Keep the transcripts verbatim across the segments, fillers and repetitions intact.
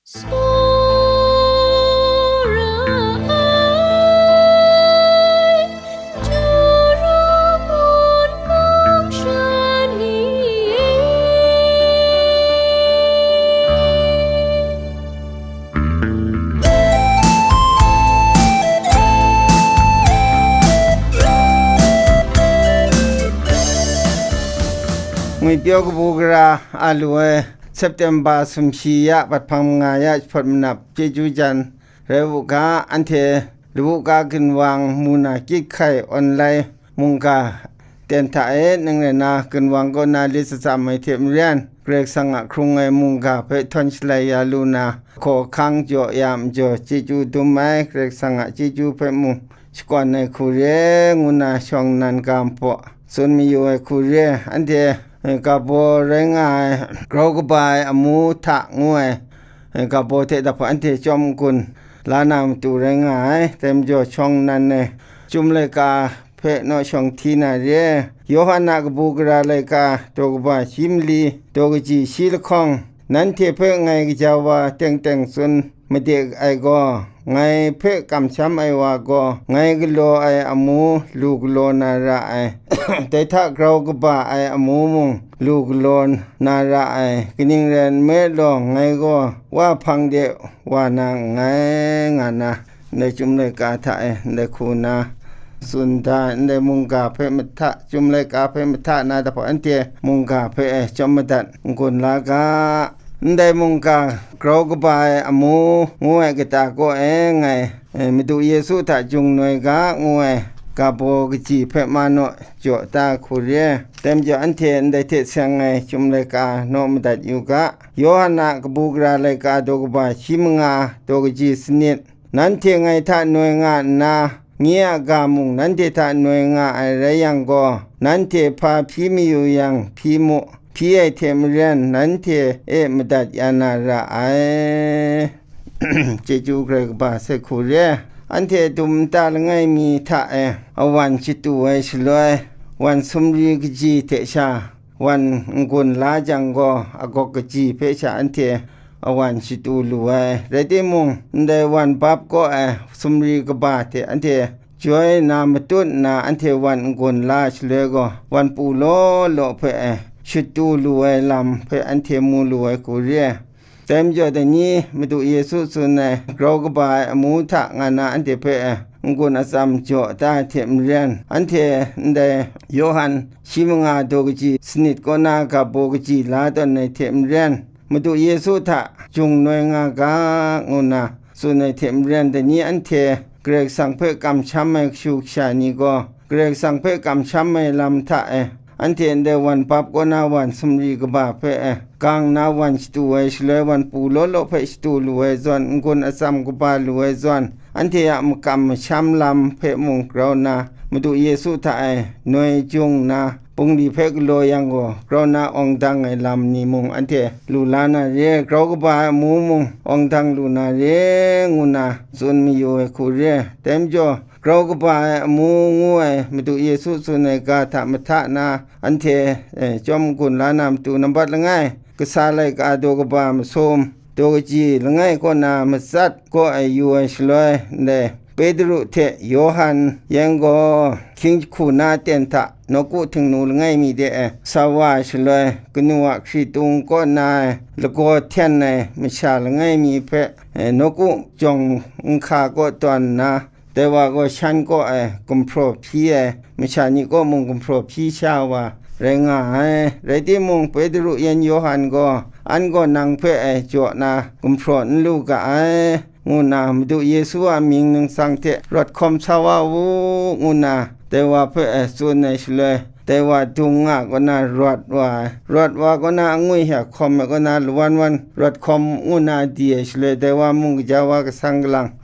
Tsawra ai, Turu ngun mung sha ni e. Ngwipyaw kabu gara a lu ai September sumshi ya, bat hpang manga ya, jahpawt manap chyeju jan rai u ga, anhte lawu ka ginwang mu na kyit hkai awn lai mungga ten hta e, nang rai na ginwang kaw na lit shatsam ai hte maren, Karai Kasang a hkrung ai mungga hpe htawn shalai ya lu na, hkawhkang jaw ya majaw chyeju dum ai, Karai Kasang a chyeju hpe mung shakawn ai hku re, ngu na shawng nnan ga npaw tsun mayu ai hku re, anhte, eh, Gabo rai nga ai, grau kaba ai amu hta ngu ai, eh, Gabo hte dap hpe anhte chyawm n-gun la na matu rai nga ai. Dai majaw shawng nnan ai Chyum laika hpe naw shawng hti na re, Yawhan a kabu gara laika daw kaba shi mali, daw kaji shi lahkawng, nanhte hpe ngai gaja wa teng teng tsun made ai gaw, ngai hpe kamsham ai wa gaw, ngai galaw ai amu lu galaw na ra ai, dai hta grau kaba ai amu mung lu galaw na ra ai, kaning rai nme law, ngai gaw wa hpang de wa na nngai, nga na, ndai Chyum laika hta e, ndai hku na tsun da, ndai mungga hpe mahta, Chyum laika hpe mahta na dap hpe anhte mungga hpe e chyawm madat n-gun la ga. Ndai mungga grau kaba ai amu ngu ai kata kaw e ngai, e, Madu Yesu hta jungnoi ga ngu ai Gabo kaji hpe ma naw jaw ta hku re. Dai majaw anhte ndai hte seng ai Chyum laika naw madat yu ga. Yawhan a kabu gara laika daw kaba shi manga, daw kaji sanit, nanhte ngai hta noi nga nna, nye a ga mung nanhte hta noi nga ai rai yang gaw, nanhte hpa hpyi mayu yang hpyi mu, hpyi ai hte maren nanhte e madat ya na ra ai. Chyeju Karai kaba sai hku re. Anhte dum nta langai mi hta e awan shatu ai shaloi, wan sumri kaji hte sha wan n-gun la jang gaw, agawk kaji hpe sha anhte awan shatu lu ai. Rai timung, ndai wan bap kaw ai sumri kaba hte anhte joi na matut nna, anhte wan n-gun la ai shaloi gaw, wan pu law law hpe e shatu lu ai lam hpe anhte mu lu ai hku re. Dai majaw dai ni Madu Yesu tsun ai grau kaba ai amu hta nga na anhte hpe e n-gun atsam jaw da ai hte maren, anhte ndai Yawhan shi manga daw kaji sanit kaw na Gabo kaji la tawn ai hte maren, Madu Yesu hta jungnoi nga ga, ngu nna tsun ai hte maren, dai ni anhte Karai Kasang hpe kamsham ai kashu kasha ni gaw, Karai Kasang hpe kamsham ai lam hta e, anhte ndai wan bap kaw na wan sumri kaba hpe e, gang na wan shatu ai shaloi, wan pu law law hpe shatu lu ai zawn, n-gun atsam kaba lu ai zawn, anhte a makam masham lam hpe mung grau nna, Madu Yesu hta e noi jung nna, bungli hpe galaw yang gaw, grau nna awng dang ai lam ni mung anhte lu la na re, grau kaba ai amu mung awng dang lu na re, ngu nna tsun mayu ai hku re. Dai majaw, grau kaba ai amu ngu ai Madu Yesu tsun ai ga hta mahta na, anhte, e, chyawm n-gun la na matu, nambat langai, kasa laika daw kaba masum, daw kaji langai kaw na matsat kaw ai yu ai shaloi, ndai Petru hte Yawhan yan gaw, hkying jahku na ten hta nawku htingnu langai mi de e sa wa ai shaloi, kanu a hkritung kaw na ai lagaw hten ai masha langai mi hpe, e, nawku jawng nhka kaw tawn nna, dai wa gaw shan kaw e gumhpraw hpyi ai masha ni kaw mung gumhpraw hpyi sha wa rai nga ai. Rai timung, Petru yan Yawhan gaw, "An gaw nang hpe e jaw na gumhpraw n lu ga ai," ngu nna Madu Yesu a mying ningsang hte rawt hkawm sa wa u, ngu nna dai wa hpe e tsun ai shaloi, dai wa dung nga kaw na rawt wa ai. Rawt wa kaw na angwi hte hkawm ai kaw na lawan wan rawt hkawm ngu nna di ai shaloi, dai wa mung gaja wa kasang kalang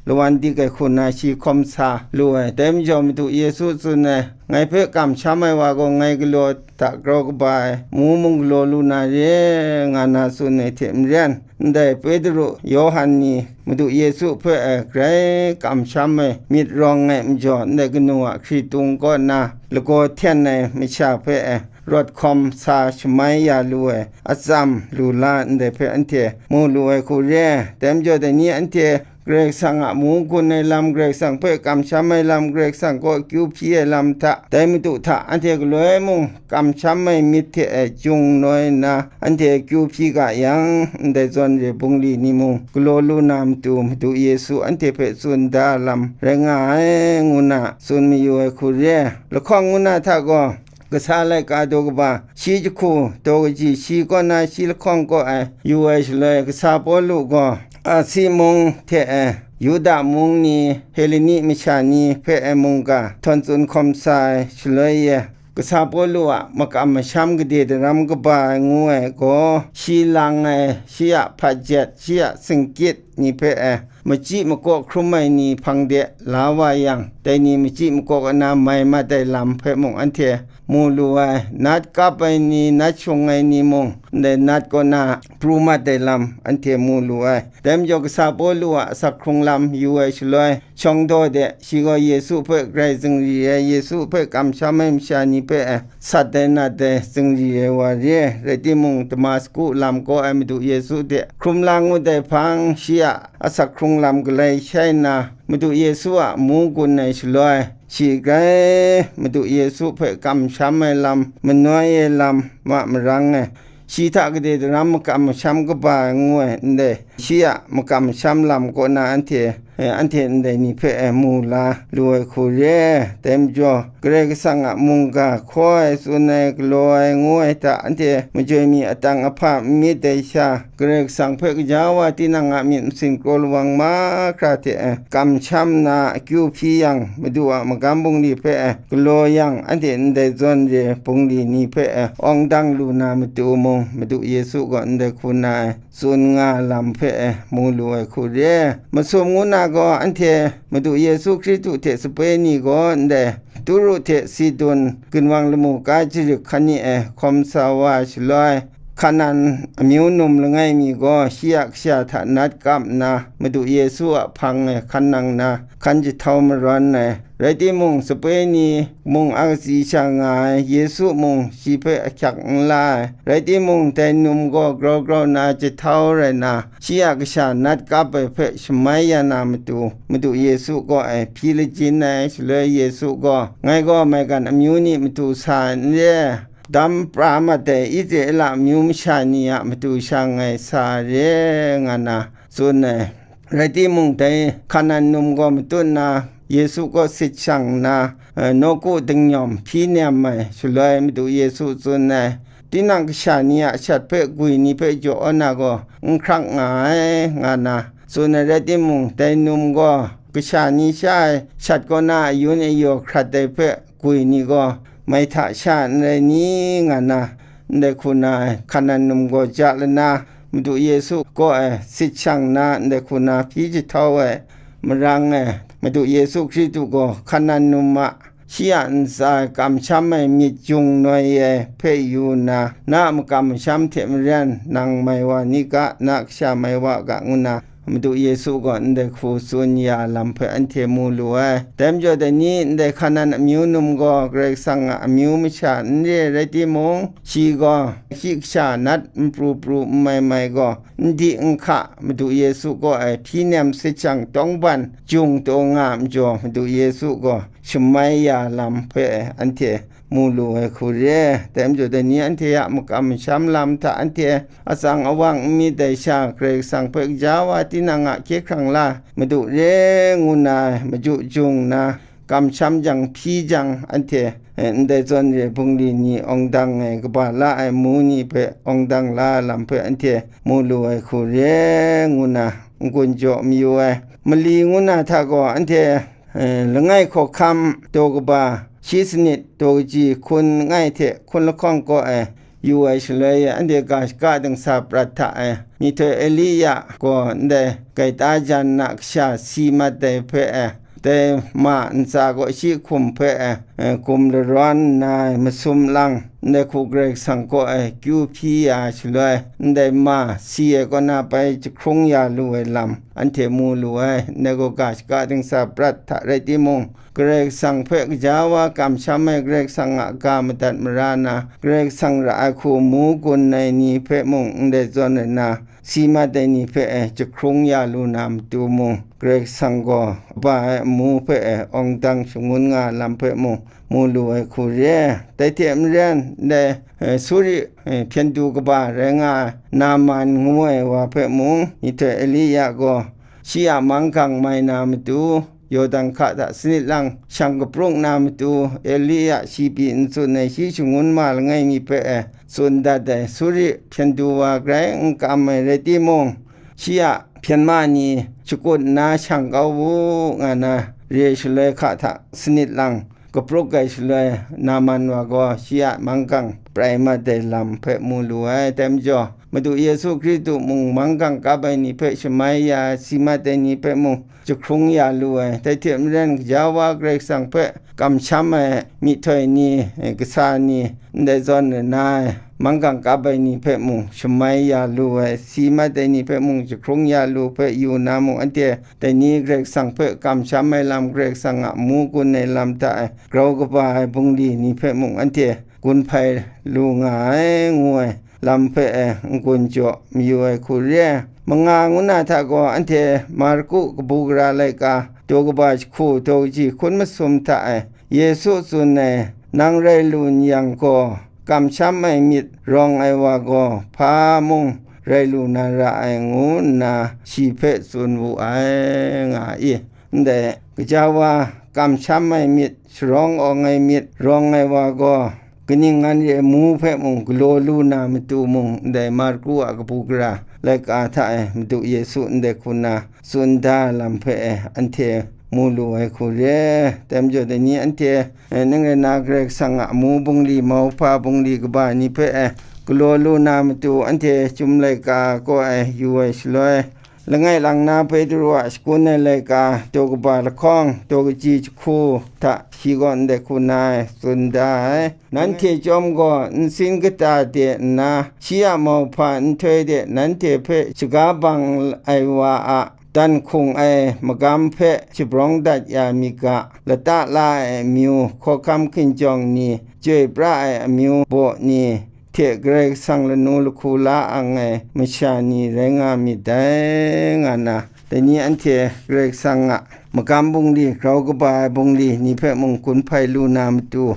lawan dik ai hku nna shi hkawm sa lu ai. Dai majaw Madu Yesu tsun ai, "Ngai hpe kamsham ai wa gaw ngai galaw hta grau kaba ai amu mung galaw lu na re," nga na tsun ai hte maren, ndai Petru, Yawhan ni Madu Yesu hpe e grai kamsham ai myit rawng ai majaw, ndai kanu a hkritung kaw na lagaw hten ai masha hpe e rawt hkawm sa shamai ya lu ai atsam lu la ndai hpe anhte mu lu ai hku re. Dai majaw dai ni anhte Karai Kasang a mu gun ai lam, Karai Kasang hpe kamsham ai lam, Karai Kasang kaw akyu hpyi ai lam hta, dai Madu hta anhte galoi mung kamsham ai myit hte e jung noi nna, anhte akyu hpyi ga yang, ndai zawn re bungli ni mung galaw lu na matu, Madu Yesu anhte hpe tsun da lam rai nga ai, ngu na tsun mayu ai hku re. Lahkawng ngu na hta gaw, kasa laika daw kaba, shi jahku daw kaji, shi kaw na shi lahkawng kaw ai yu ai shaloi, kasa Pawlu gaw Asi mung hte e, Yuda mung ni, Heleni masha ni hpe e mungga htawn tsun hkawm sa ai shaloi e, kasa Pawlu a makam masham gade daram kaba ai ngu ai gaw, shi lang ai, shi a hpat jet, shi a singkyit ni hpe e, machyi makaw hkrum ai ni hpang de la wa yang, dai ni machyi makaw na mai mat ai lam hpe mung anhte mu lu ai, nat kap ai ni, nat shung ai ni mung, ndai nat kaw na pru mat ai lam anhte mu lu ai. Dai majaw, kasa Pawlu a asak hkrung lam yu ai shaloi, shawng daw de, shi gaw Yesu hpe grai zingri ai, Yesu hpe kamsham ai masha ni hpe e sat ai nat ai zingri ai wa re. Rai timung, Damasku lam kaw ai Madu Yesu hte hkrum lang ngut ai hpang, shi a asak hkrung lam galai shai nna, Madu Yesu a mu gun ai shaloi, shi grai Madu Yesu hpe kamsham ai lam, manoi ai lam ma marang e, shi hta gade daram makam masham kaba ai ngu ai ndai, shi a makam masham lam kaw na anhte, eh, anhte ndai ni hpe, eh, mu la lu ai hku re. Dai majaw, Karai Kasang a mungga hkaw ai, tsun ai, galaw ai, ngu ai hta anhte majoi mi atang ahpa n myit ai sha, Karai Kasang hpe gaja wa tinang a myit masin kraw lawang mahkra hte, eh, kamsham nna akyu hpyi yang, Madu a magam bungli hpe, eh, galaw yang, anhte ndai zawn re bungli ni hpe, eh, awng dang lu na matu mung, Madu Yesu gaw ndai hku na ai tsun nga lam hpe, eh, mu lu ai hku re. Masum ngu na gaw anhte Madu Yesu Hkristu hte sape ni gaw ndai Turu hte Sidun ginwang lamu ga jarit hkan ni e hkawm sa wa ai shaloi, Hkanan amyu num langai mi gaw shi a kasha hta nat kap nna, Madu Yesu a hpang e hkan nang nna, hkan jahtau marawn ai. Rai timung, sape ni mung akatsi sha nga ai, Yesu mung shi hpe ahkyak n la ai. Rai timung, dai num gaw grau grau na jahtau rai nna, shi a kasha nat kap ai hpe shamai ya na matu, Madu Yesu kaw e hpyi lajin ai. Shaloi Yesu gaw, "Ngai gaw maigan amyu ni matu sa n re, dam pra mat ai Israela amyu masha ni a matu sha ngai sa re," nga na tsun ai. Rai timung, dai Hkanan num gaw matut nna, Yesu kaw sit shang nna, eh, nawku dingnyawm hpyi nem ai. Shaloi Madu Yesu tsun ai, "Tinang kasha ni a shat hpe gwi ni hpe jaw na gaw n hkrak nga ai," nga na tsun ai. Rai timung, dai num gaw kasha ni sha ai shat kaw na ayun ayaw hkrat ai hpe gwi ni gaw mai hta sha n rai ni, nga na, ndai hku na ai, Hkanan num gaw ja lana, Madu Yesu kaw e sit shang nna, ndai hku na hpyi jahtau ai marang e, Madu Yesu Hkristu gaw Hkanan num a, shi a ntsa e kamsham ai myit jung noi ai hpe yu nna, na a makam masham hte maren nang mai wa ni ga, na kasha mai wa ga, ngu na, Madu Yesu gaw ndai hku tsun ya lam hpe anhte mu lu ai. Dai majaw, dai ni ndai Hkanan amyu num gaw Karai Kasang a amyu masha n re ai rai timung, shi gaw shi kasha nat n pru pru n mai mai gaw, n di n hka Madu Yesu kaw e hpyi nem sit shang tawngban jung taw nga ai majaw, Madu Yesu gaw shamai ya lam hpe anhte mu lu ai hku re. Dai majaw, dai ni anhte a makam masham lam hta anhte atsang awang n myit ai sha, Karai Kasang hpe gaja wa tinang a hkye hkrang la Madu re ngu na ai maju jung nna, kamsham jang hpyi jang, anhte, eh, ndai zawn re bungli ni awng dang ai, kaba la ai mu ni hpe awng dang la ai lam hpe anhte mu lu ai hku re ngu na n-gun jaw mayu ai. Mali ngu na hta gaw anhte, eh, langai hkawhkam daw kaba, shi sanit daw kaji hkun langai hte hkun lahkawng kaw ai yu ai shaloi, anhte ga shaka dingsa prat hta e, myihtoi Elia gaw ndai gaita jan na kasha si mat ai hpe e, dai ma ntsa kaw shi hkum hpe, eh, gum larawn nna masum lang, ndai hku Karai Kasang kaw ai kyu hpyi ya shaloi, ndai ma si ai kaw na bai jahkrung ya lu ai lam anhte mu lu ai, ndai gaw ga shaka dingsa prat hta rai timung, Karai Kasang hpe gaja wa kamsham ai Karai Kasang a ga madat mara na, Karai Kasang ra ai hku mu gun ai ni hpe mung ndai zawn ai na, si mat ai ni hpe, eh, jahkrung ya lu na matu mung, Karai Kasang gaw kaba ai amu hpe, eh, awng dang shangun nga ai lam hpe mung mu lu ai hku re. Dai hte maren, dai, eh, suri, eh, hpyen du kaba rai nga ai Naman ngu ai wa hpe mung, myihtoi Elia gaw shi a manggang mai na matu, Yawdan hka hta sanit lang shang kapruk na matu, Elia shi pyi n tsun ai shi shangun ma langai mi hpe, eh, tsun dat ai suri hpyen du wa grai n kam ai rai timung, shi a hpyen ma ni shakut nna shang kau u nga na re shaloi hka hta sanit lang kapruk ai shaloi, Naman wa gaw shi a manggang prai mat ai lam hpe mu lu ai. Dai majaw, Madu Yesu Hkristu mung manggang kap ai ni hpe shamai ya ai, si mat ai ni hpe mung jahkrung ya lu ai. Dai hte maren, gaja wa Karai Kasang hpe kamsham ai myihtoi ni, eh, kasa ni, ndai zawn ai na ai, manggang kap ai ni hpe mung shamai ya lu ai, si mat ai ni hpe mung jahkrung ya lu hpe yu na mung, anhte dai ni Karai Kasang hpe kamsham ai lam, Karai Kasang a amu gun ai lam hta e grau kaba ai bungli ni hpe mung anhte gun hpai lu nga ai, ngu ai lam hpe e n-gun jaw mayu ai hku re ai. Manga ngu na hta gaw anhte Marku kabu gara laika daw kaba jahku daw kaji hkun masum hta e Yesu tsun ai, "Nang rai lu n yang gaw, kamsham ai myit rawng ai wa gaw hpa mung rai lu na ra ai," ngu nna shi hpe tsun wu ai, nga i. Ndai gaja wa kamsham ai myit, sharawng awng ai myit rawng ai wa gaw, kaning ngan re mu hpe mung galaw lu na matu mung, ndai Marku a kabu gara laika hta e Madu Yesu ndai hku na tsun da ai lam hpe e anhte mu lu ai hku re. Dai majaw, dai ni anhte, eh, ning rai na, Karai Kasang a amu bungli, mauhpa bungli kaba ni hpe e galaw lu na matu, anhte Chyum laika kaw e yu ai shaloi, langai lang na Petru a shakun ai laika daw kaba lahkawng daw kaji jahku hta shi gaw ndai hku na e tsun da ai. Nanhte chyawm gaw nsin kata de nna, shi a mauhpa nhtoi de nanhte hpe shaga bang ai wa a dan hkung ai magam hpe shabrawng dat ya mi ga, lata la ai amyu, hkawhkam hkinjawng ni, chyoi pra ai amyu baw ni hte Karai Kasang lanu lahku la ang ai masha ni rai nga myit dai, nga na, dai ni anhte Karai Kasang a magam bungli, grau kaba ai bungli ni hpe mung gun hpai lu na matu,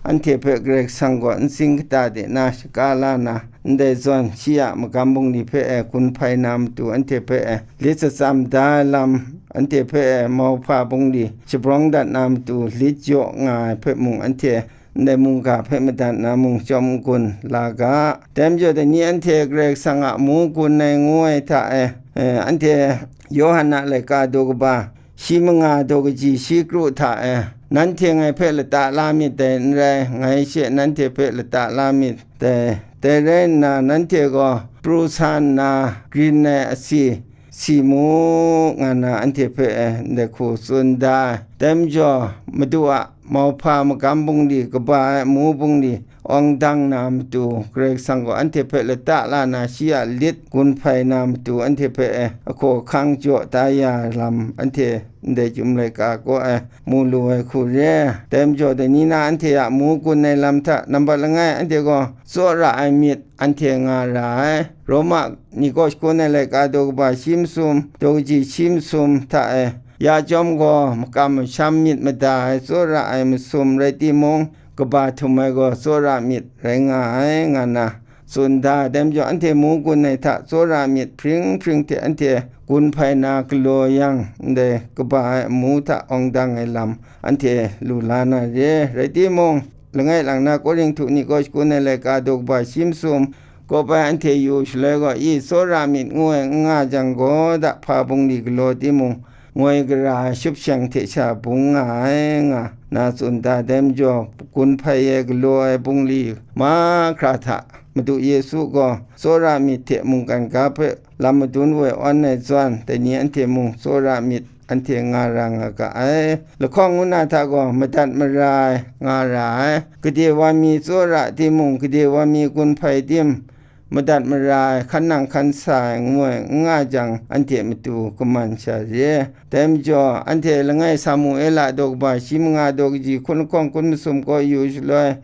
anhte hpe Karai Kasang gaw nsin kata de na shaga la na, ndai zawn shi a magam bungli hpe e gun hpai na matu, anhte hpe e lit shatsam da ai lam, anhte hpe e mauhpa bungli shabrawng dat na matu, lit jaw nga ai hpe mung anhte ndai mungga hpe madat na mung chyawm n-gun la ga. Dai majaw, dai ni anhte Karai Kasang a amu gun ai ngu ai hta e, e, anhte Yawhan a laika daw kaba shi manga daw kaji shi kru hta e, nanhte ngai hpe lata la myit dai n rai, ngai she nanhte hpe lata la myit dai. Dai rai nna, nanhte gaw pru sa nna, grin ai asi si mu, nga na anhte hpe, eh, ndai hku tsun da ai. Dai majaw, Madu a mauhpa magam bungli kaba ai amu bungli awng dang na matu, Karai Kasang gaw anhte hpe lata la na, shi a lit gun hpai na matu, anhte hpe, eh, ahkaw ahkang jaw da ya ai lam, anhte ndai Chyum laika kaw e mu lu ai hku re. Dai majaw, dai ni na anhte a amu gun ai lam hta nambat langai, anhte gaw tsawra ai myit anhte nga ra ai. Roma ni kaw shakawn ai laika daw kaba shi masum, daw kaji shi masum hta e, ya chyawm gaw makam masham myit mada ai tsawra ai masum rai timung, kaba htum ai gaw tsawra myit rai nga ai, nga na tsun da ai. Dai majaw, anhte mu gun ai hta tsawra myit hpring hpring hte anhte gun hpai na galaw yang, ndai kaba ai amu hta awng dang ai lam anhte lu la na re. Rai timung, langai lang na Korinhtu ni kaw shakawn ai laika daw kaba shi masum, kawp ai anhte yu shaloi gaw, i tsawra myit ngu ai n nga jang gaw, da hpa bungli galaw timung, ngoi gara ai shupshang hte sha bung nga ai, nga na tsun da ai. Dai majaw, gun hpai ai galaw ai bungli mahkra hta Madu Yesu gaw tsawra myit hte mungkan ga hpe lam madun woi awn ai zawn, dai ni anhte mung tsawra myit anhte nga ra nga ga ai. Lahkawng ngu na hta gaw madat mara ai nga ra ai. Gade wa mi tsawra timung, gade wa mi gun hpai tim, madat mara ai, hkan nang hkan sa ai ngu ai n nga jang, anhte matu kaman sha re. Dai majaw, anhte langai Samuela daw kaba shi manga daw kaji hkun lahkawng hkun masum kaw yu shaloi,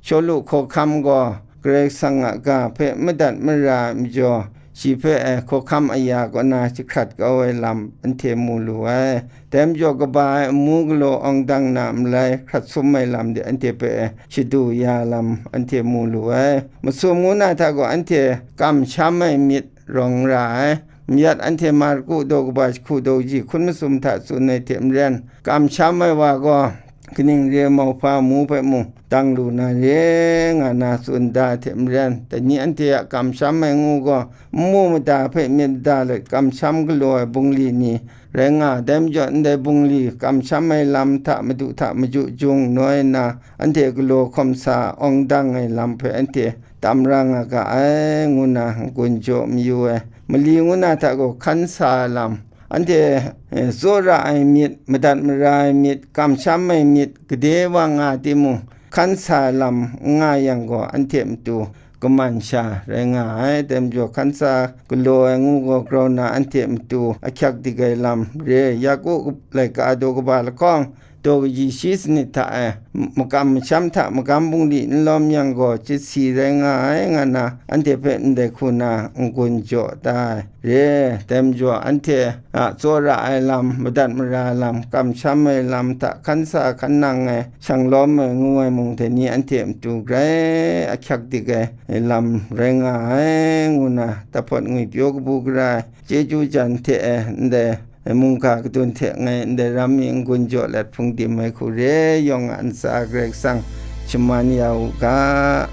Shawlu hkawhkam gaw Karai Kasang a ga hpe madat mara ai majaw, shi hpe ai hkawhkam aya kaw na jahkrat kau ai lam anhte mu lu ai. Dai majaw, kaba ai amu galaw awng dang na malai hkrat sum ai lam de anhte hpe shadu ya lam anhte mu lu ai. Masum ngu na hta gaw anhte kamsham ai myit rawng ra ai. Mayat anhte Marku daw kaba jahku daw kaji hkun masum hta tsun ai hte maren, kamsham ai wa gaw kaning re ai mauhpa amu hpe mung dang lu na re nga na tsun da ai hte maren, dai ni anhte a kamsham ai ngu gaw, nmu mada hpe myit mada let kamsham galaw ai bungli ni rai nga ai. Dai majaw, ndai bungli kamsham ai lam hta madu hta maju jung noi nna, anhte galaw hkawm sa awng dang ai lam hpe anhte tam ra nga ga ai, ngu na n-gun jaw mayu ai. Mali ngu na hta gaw hkan sa ai lam, anhte, eh, tsawra ai myit, madat mara ai myit, kamsham ai myit, gade wa nga timung, hkan sa ai lam n nga yang gaw, anhte matu kaman sha rai nga ai. Dai majaw, hkan sa galaw ai ngu gaw grau na anhte matu ahkyak dik ai lam re. Yaku laika daw kaba lahkawng, daw kaji shi sanit hta e, makam masham hta magam bungli n lawm yang gaw, chyit si rai nga ai, nga na anhte hpe ndai hku na n-gun jaw da ai re. Dai majaw, anhte a tsawra ai lam, madat mara ai lam, kamsham ai lam hta hkan sa hkan nang ai, shang lawm ai ngu ai mung, dai ni anhte matu grai ahkyak dik ai lam rai nga ai, ngu na tahpawt ngwipyaw kabu gara ai chyeju jan hte e, ndai mungga kadun hte ngai ndai ram mi n-gun jaw let hpung dim ai hku re, yawng a ntsa Karai Kasang shaman ya u ga.